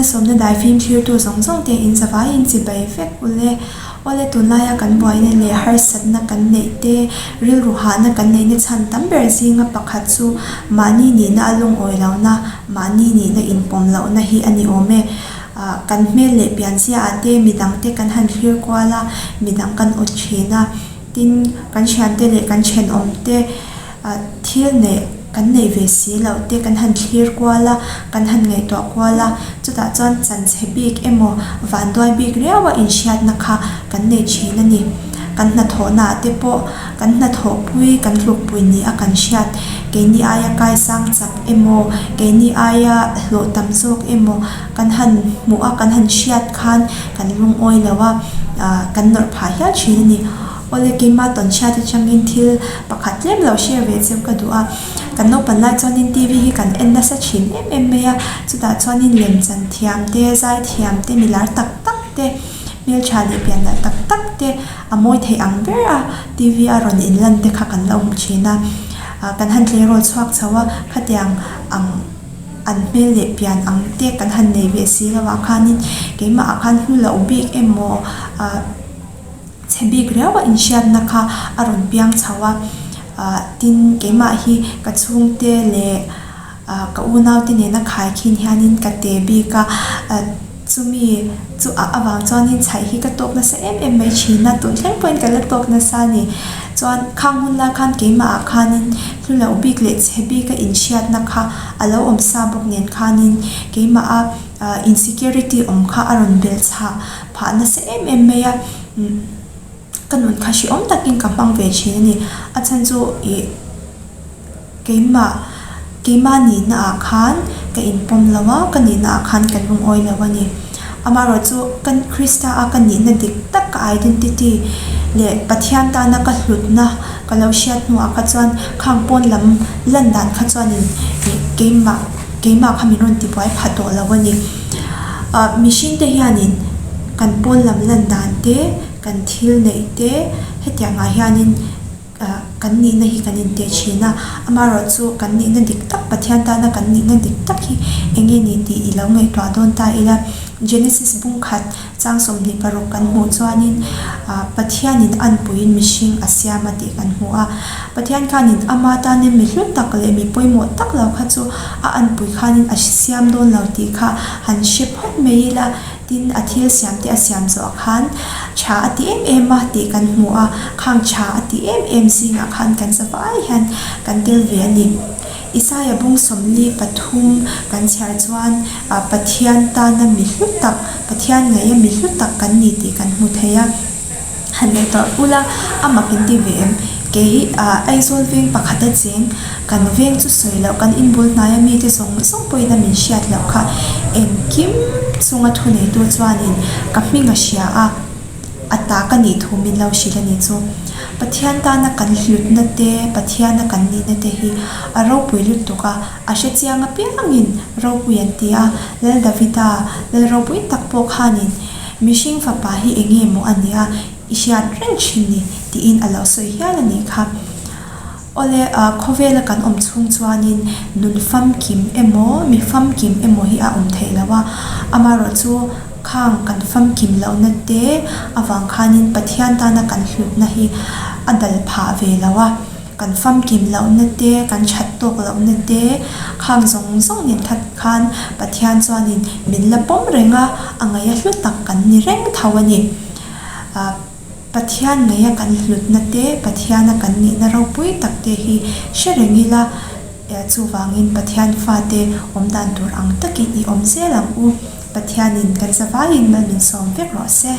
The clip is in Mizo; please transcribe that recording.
Malsawmna daifim thlirtu zawng zawng te in zavaiin chibai vek ule. Awle tunlaia kan buaina leh harsatna kan neih te, rilru hahna kan neihna chhan tam ber zinga pakhat chu mahni nihna a lungawi lohna, mahni nihna inpawm lohna hi a ni awm e. Kan hmel leh pianzia ah te midang te kan han thlir kual a, midang kan awt thin a, tin kan thiante leh kan thenawm te thil neih kan neih ve si loh te kan han thlir kual a, kan han ngaihtuah kual a, chutah chuan chanchhe bik emaw vanduai bik riaua inhriatna kha kan nei thin a ni. Kan hnathawhnaah te pawh kan hnathawhpui kan hlukpui ni a kan hriat, keini aia kaisang chak emaw keini aia hlawh tam zawk emaw kan han hmuh a kan han hriat khan kan lungawi lo a, kan nawrh phah hial thin a ni. Awle keimah tawnchhiat atangin thil pakhat tlem lo share ve cheu ka duh a, kan naupan lai chuanin TV hi kan en nasa thin em em mai a, chutah chuanin lemchan thiam te, zai thiam te, milar tak tak te, hmeltha leh pian nalh tak tak te a mawi theih ang ber a TV a rawn inlan te kha kan lo hmu thin a, kan han tleirawl chhuak chho a, khatiang ang an hmel leh pian ang te kan han nei ve si lo ah khanin keimah ah khan hlu loh bik emaw ah. Chhe bik riau a inhriatna kha a rawn piang chho a, ah tin keimah hi ka chhungte leh ah ka unaute nena khaikhin hianin ka te bik a, ah chumi chu ah avang chuanin chhaih hi ka tawk nasa em em mai thin a, tun thleng pawhin ka la tawk nasa a ni. Chuan khang hun lai khan keimah ah khanin hlu loh bik leh chhe bik a inhriatna kha a lo awm sa bawk nen khanin keimah a ah insecurity awm kha a rawn belh chhah phah nasa em em mai a, ka nun kha hrehawm takin ka hmang ve thin a ni. A chhan chu ih keimah keimah nihna ah khan ka inpawm lo a, ka nihna ah khan ka lungawi lo a ni. Amaherawh chu ka Krista a ka nihna dik tak ka identity leh Pathian tana ka hlutna ka lo hriat hnuah kha chuan khang pawn lam lan dan kha chuanin ih keimah keimah kha min rawn tibuai phah tawh lo a ni. Ah mihring te hianin kan pawn lam lan dan te, kan thil neih te hetiang ah hianin ah kan nihna hi kan inteh thin a, amaherawh chu kan nihna dik tak Pathian tana kan nihna dik tak hi eng nge ni tih i lo ngaihtuah dawn ta ila. Genesis bung khat chang 26 kan hmuh chuanin ah Pathianin anpuiin mihring a siam a tih kan hmu a, Pathian khanin ama tanin mi hlu tak leh mi pawimawh tak lo kha chu a anpui khanin a siam dawn lo tih kha han hre phawt mai ila, tin a thil siam te a siam zawh khan tha a ti em em a tih kan hmu a, khang tha a ti em em zingah khan kan zavai hian kan tel ve a ni. Isaia bung 43 kan chhiar chuan Pathian tana mi hlu tak, Pathian ngaia mi hlu tak kan ni tih kan hmu thei a. Han neih tawh ula a mak in ti ve em? Kei hi Aizawl veng pakhat a cheng, kan veng chu sawi loh kan inbul hnaia mite zawng zawng pawhin a min hriat loh kha engkim chunga thuneitu chuanin ka hming a hria a, a ta ka nih thu min lo hrilh a nih chu. Pathian tana kan hlutna te, Pathiana kan nihna te hi a ropui lutuk a, a hrechiang apiangin ropui an ti a, Lal Davida, Lal ropui tak pawh khanin Mihring fapa hi eng nge maw a nia i hriat reng thin ni? tiin a lo sawi hial a nih kha. Awle, khawvela kan awm chhung chuanin nun famkim emaw, mi famkim emaw hi a awm theih lo a. Amaherawh chu khang kan famkim lohna te avang khanin Pathian tana kan hlutna hi a dal phah ve lo a. Kan famkim lohna te, kan that tawk lohna te, khang zawng zawng nen khat khan Pathian chuanin min la pawm reng a, a ngaih a hlu tak kan ni reng tho a ni. Pathian ngaih a kan hlutna te, Pathiana kan nihna ropui tak te hi hre reng ila, chuvangin Pathian fate awm dan tur ang takin i awm zel ang u. Pathianin kan zavaiin mal min sawm vek rawh se.